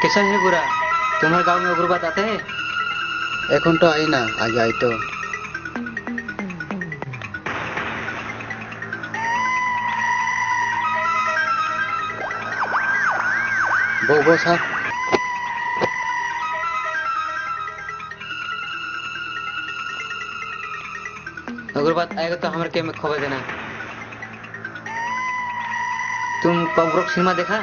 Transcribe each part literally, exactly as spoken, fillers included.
कैसा है बुरा? तुम्हारे गांव में उग्रवाद आते हैं? এখন তো আই না, আগে আইতো। বউ, বউ, স্যার। उग्रवाद आएगा तो हमारे कैंप में खबर देना। तुम कॉकबॉक्स सिनेमा देखा?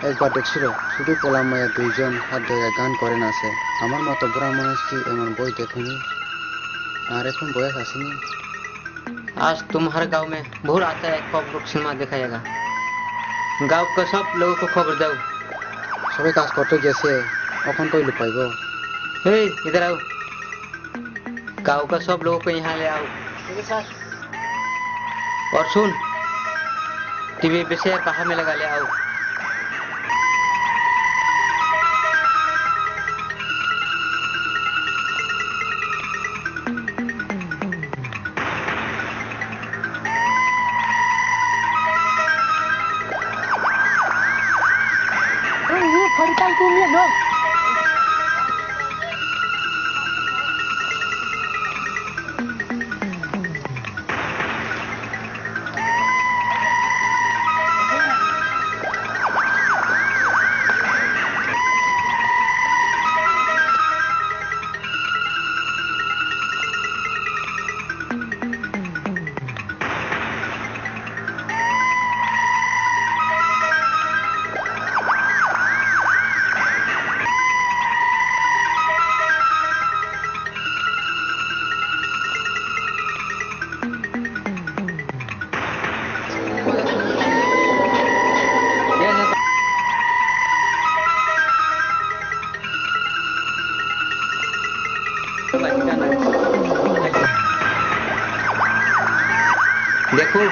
একবার দেখছিল, শুধু পোলা মায়া দুইজন হাত ধরে গান করে নাচে। আমার মতো বুড়া মানুষ কি এমন বই দেখেনি? আর এখন বয়স আসেনি। आज तुम्हारे गांव में बहुत अच्छा एक कॉकबॉक्स सिनेमा दिखाएगा। गांव का सब लोगों को खबर दो। সবাই কাজ করতে গেছে, এখন কই লুকাইব? এই, इधर आओ। गांव का सब लोगों को यहाँ ले आओ। ठीक है सर। और सुन, टीवी पे से बाहर में लगा ले आओ। देखो,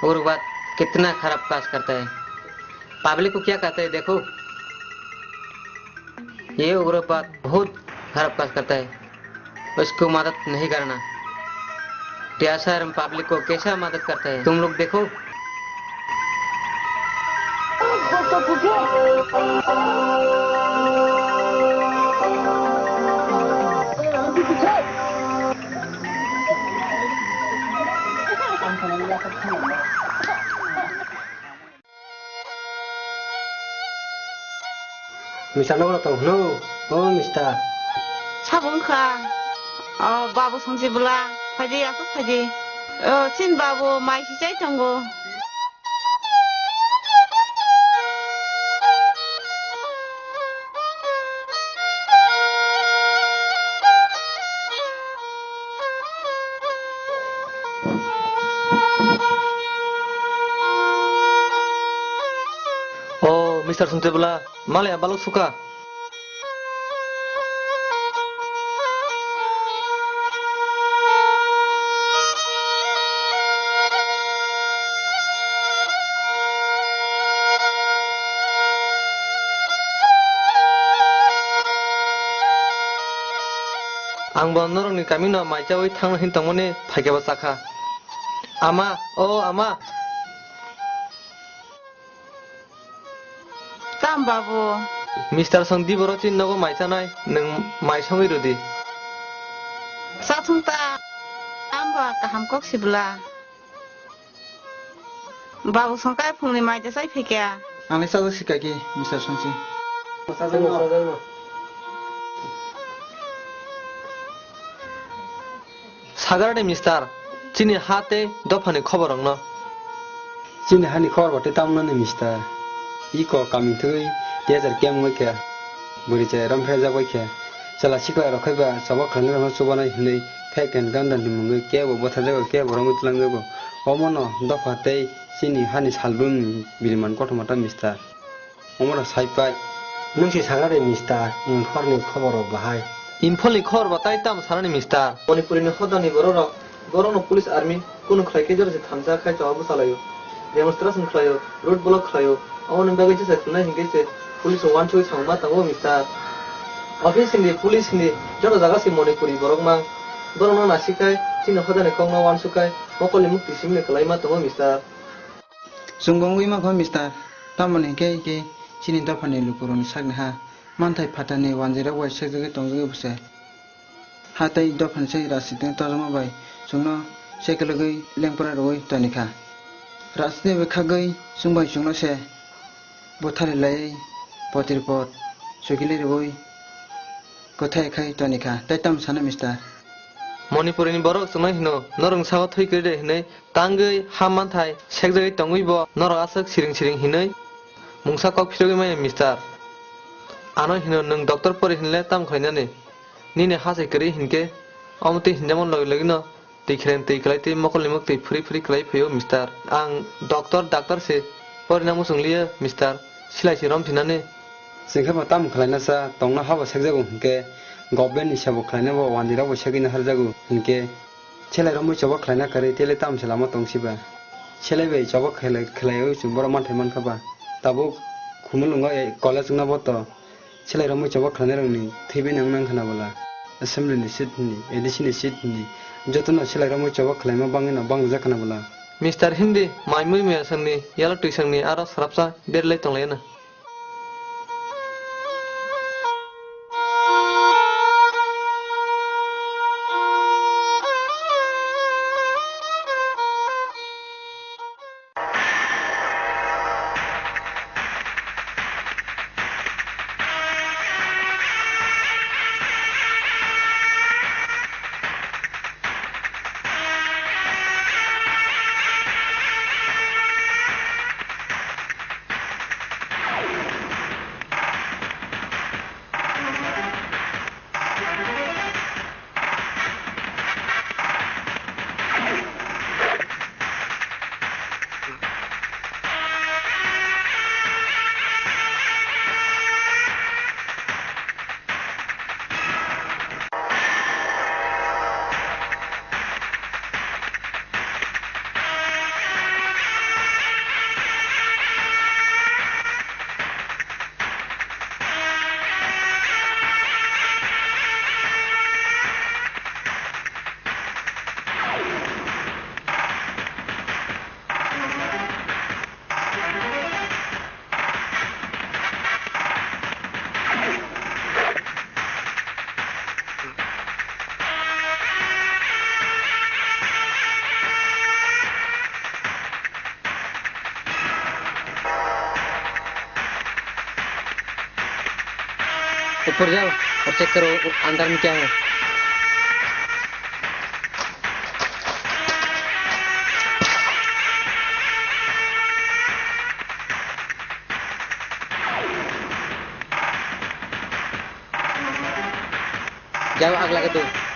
उग्रवाद कितना खराब काज करता है। पब्लिक को क्या कहता है, देखो। ये उग्रवाद बहुत खराब काज करता है, उसको मदद नहीं करना। टीआरसी आर्मी पब्लिक को कैसा मदद करता है, तुम लोग देखो। Mister nokno tong hwno, o mister. Sabo wngkha. O, babu songsi bwla. Phaidi, aswk phaidi. O, chini babu mai si chai tongo. O, Mister Suntebla, male balok suka. Ang bo norokni kamino mai chaui thangna hin tongmani phaikhe bo chakha. Ama, o ama. Tam babu. Mister Song di boro chini nogo mai chanai, nwng mai songwi rwdi. Chathung ta, tam ba kaham kok sibla. Babu Song kai phungni mai de chai phikya. Ang le chajak si kaki, Mister Song si. Sagarani mister, chini ha tei dophani khobor rokno. Chini hani khobor bo tei tamo nani mister. Iko kami thwi tei hajar kem wngwi khe. Bwrwi chai rom phejak bai khe. Chwla sikla rok khai ba chobok khlainai rokno chubanai hinwi fake and ganda ni mungwi kebo bwtharjago kebo romwi twlangjago. Omono dopha tei chini hani salbrumni biriman kothoma ta mister. Omo rok sai pai. Nwng se sagra de mister, Imphal ni khobor rok bahai. Imphal ni khobor bo tai tamo sanani mister. Manipuri ni hodani borok rok, borok no police army kunu khlai khe jora se thansa khai chawa bwsa laio. Demonstration khlaio, road block khlaio. Aboni bagwi jesa khwnai hinkhe se police rok uansugwi samung ma tongo mister. Office hindi, police hindi, joto jaga se Manipuri borok mang. Borok no nasikhai, chini hodani kok no uansukkhai, mokol ni mukti simi kwlai ma tongo mister. Chwng bo wngwi mankha, mister. Tamoni hwnkhe, hwnkhe chini dophani lukurokni sakni ha Manthai phatarni wanjwirok bai sekjagwi tongjagwi bwse. Ha tei dophani se Rajsiti ni tojma bai chwngno sekelogwi lengpra rwui tonikha. Rajsiti bai khagwi chwngbai chwngno se bwthali laiwi potir pot chukilai rwui kwthai khai tonikha. Tei tamo sana, Mister? Manipuri ni borok chwngno hino, norok saka thwi kwrwi de hinwi tangwi ha manthai sekjagwi tongwi bo norok aswk siring siring hinwi mungsa kok phirogwi maya, Mister. Ano hino nwng doctor pori hinle tam khlainani? Nini hachai kwrwi hinkhe omo twi hinjamo logi logi no twi khreng twi kwlai twi mokol ni mok twi phuri phuri kwlai phaio, Mister. Ang doctor, doctor se porina muchung liya, Mister. Silai se romthinani. Chwng khe bo tam khlaina cha tongna habo sekjago hinkhe government ni sabo khlaina bo wanjwi rok bo segwino harjago hinkhe. Selai romwi choba khlaina kwrwi tele tamo se lama tong siba. Selai bai choba khlai, khlaiwi chwng borok manthai mankha ba. Tabuk Khumulwngo, eh, college wngna bo to selai romwi choba khlainai rokni thwibai nang nang khna bwla. Assembly ni seat ni, A D C ni seat ni, jotono selai romwi choba khlaima bangwi no bangjak khna bwla. Mister Hindi, mai mui mui aswkni, yalo twisangni aro srapsa berlai tonglaiyana. ऊपर जाओ और चेक करो, अंदर में क्या है। जाओ, आग लगा दो।